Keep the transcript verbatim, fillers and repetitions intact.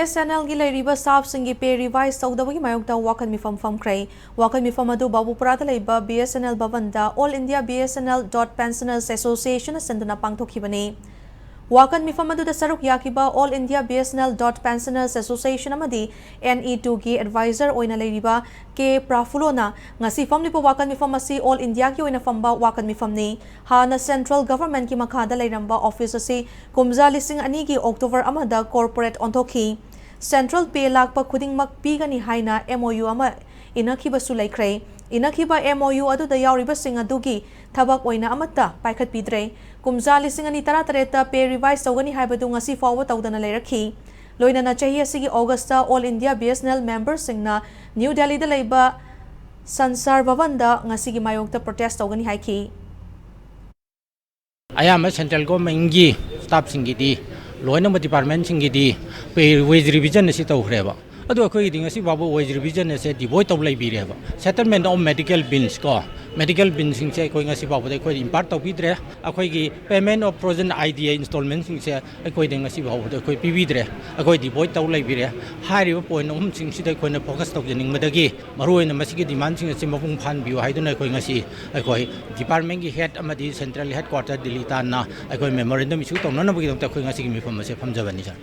BSNLꯒꯤ ꯂꯩꯔꯤꯕ staffꯁꯤꯡꯒꯤ pay revise ꯇꯧꯗꯕꯒꯤ ꯃꯥꯌꯣꯛꯇ ꯋꯥꯀꯠ ꯃꯤꯐꯝ ꯐꯝꯈ꯭ꯔꯦ꯫ ꯋꯥꯀꯠ ꯃꯤꯐꯝ ꯑꯗꯨ ꯕꯥꯕꯨꯄꯨꯔꯥꯗ ꯂꯩꯕ BSNL ꯚꯕꯟꯗ All India BSNL dot pensioners Associationꯅ ꯁꯤꯟꯗꯨꯅ ꯄꯥꯡꯊꯣꯛꯈꯤꯕꯅꯤ꯫ ꯋꯥꯀꯠ ꯃꯤꯐꯝ ꯑꯗꯨꯗ ꯁꯔꯨꯛ ꯌꯥꯈꯤꯕ All India BSNL dot pensioners Association ꯑꯃꯗꯤ NE twoꯒꯤ advisor ꯑꯣꯏꯅ ꯂꯩꯔꯤꯕ K ꯄ꯭ꯔꯥꯐꯨꯂꯣꯅ ꯉꯁꯤ ꯐꯝꯂꯤꯕ ꯋꯥꯀꯠ ꯃꯤꯐꯝ ꯑꯁꯤ All Indiaꯒꯤ ꯑꯣꯏꯅ ꯐꯝꯕ ꯋꯥꯀꯠ ꯃꯤꯐꯝꯅꯤ꯫ ꯍꯥꯟꯅ central governmentꯀꯤ ꯃꯈꯥꯗ ꯂꯩꯔꯝꯕ office ꯑꯁꯤ ꯀꯨꯝꯖꯥ ꯂꯤꯁꯤꯡ ꯑꯅꯤꯒꯤ October ꯑꯃꯗ corporate ꯑꯣꯟꯊꯣꯛꯈꯤ꯫ Central pay ꯂꯥꯛꯄ ꯈꯨꯗꯤꯡꯃꯛ ꯄꯤꯒꯅꯤ ꯍꯥꯏꯅ MOU ꯑꯃ ꯏꯅꯈꯤꯕꯁꯨ ꯂꯩꯈ꯭ꯔꯦ꯫ ꯏꯅꯈꯤꯕ MOU ꯑꯗꯨꯗ ꯌꯥꯎꯔꯤꯕꯁꯤꯡ ꯑꯗꯨꯒꯤ ꯊꯕꯛ ꯑꯣꯏꯅ ꯑꯃꯠꯇ ꯄꯥꯏꯈꯠꯄꯤꯗ꯭ꯔꯦ꯫ ꯀꯨꯝꯖꯥ ꯂꯤꯁꯤꯡ ꯑꯅꯤ ꯇꯔꯥꯇꯔꯦꯠꯇ pay revise ꯇꯧꯒꯅꯤ ꯍꯥꯏꯕꯗꯨ ꯉꯁꯤ ꯐꯥꯎꯕ ꯇꯧꯗꯅ ꯂꯩꯔꯛꯈꯤ꯫ ꯂꯣꯏꯅꯅ ꯆꯍꯤ ꯑꯁꯤꯒꯤ Augustꯇ All India BSNL memberꯁꯤꯡꯅ New Delhiꯗ ꯂꯩꯕ Sansar Bhavanꯗ ꯉꯁꯤꯒꯤ ꯃꯥꯌꯣꯛꯇ protest ꯇꯧꯒꯅꯤ ꯍꯥꯏꯈꯤ꯫ ꯑꯌꯥꯝꯕ central governmentꯀꯤ staffꯁꯤꯡꯒꯤꯗꯤ, ꯂꯣꯏꯅꯃꯛ departmentꯁꯤꯡꯒꯤꯗꯤ pay, wage revision ꯑꯁꯤ ꯇꯧꯈ꯭ꯔꯦꯕ꯫ ꯑꯗꯣ ꯑꯩꯈꯣꯏꯒꯤꯗꯤ ꯉꯁꯤ ꯐꯥꯎꯕ wage revision ꯑꯁꯦ devoid ꯇꯧ ꯂꯩꯕꯤꯔꯦꯕ꯫ Settlement of medical bills ꯀꯣ, medical billꯁꯤꯡꯁꯦ ꯑꯩꯈꯣꯏ ꯉꯁꯤ ꯐꯥꯎꯕꯗ ꯑꯩꯈꯣꯏ impart ꯇꯧꯕꯤꯗ꯭ꯔꯦ꯫ ꯑꯩꯈꯣꯏꯒꯤ payment of frozen IDA installmentꯁꯤꯡꯁꯦ ꯑꯩꯈꯣꯏꯗ ꯉꯁꯤ ꯐꯥꯎꯕꯗ ꯑꯩꯈꯣꯏ ꯄꯤꯕꯤꯗ꯭ꯔꯦ꯫ ꯑꯩꯈꯣꯏ devoid ꯇꯧ ꯂꯩꯕꯤꯔꯦ꯫ ꯍꯥꯏꯔꯤꯕ point ꯑꯍꯨꯝꯁꯤꯡꯁꯤꯗ ꯑꯩꯈꯣꯏꯅ focus ꯇꯧꯖꯅꯤꯡꯕꯗꯒꯤ, ꯃꯔꯨꯑꯣꯏꯅ ꯃꯁꯤꯒꯤ demandꯁꯤꯡ ꯑꯁꯤ ꯃꯄꯨꯡ ꯐꯥꯍꯟꯕꯤꯌꯨ ꯍꯥꯏꯗꯨꯅ ꯑꯩꯈꯣꯏ ꯉꯁꯤ ꯑꯩꯈꯣꯏ departmentꯀꯤ head ꯑꯃꯗꯤ central headquarter ꯗꯤꯜꯂꯤ ꯇꯥꯟꯅ ꯑꯩꯈꯣꯏ memorandum issue ꯇꯧꯅꯅꯕꯒꯤꯗꯃꯛꯇ ꯑꯩꯈꯣꯏ ꯉꯁꯤꯒꯤ ꯃꯤꯐꯝ ꯑꯁꯦ ꯐꯝꯖꯕꯅꯤ, sir꯫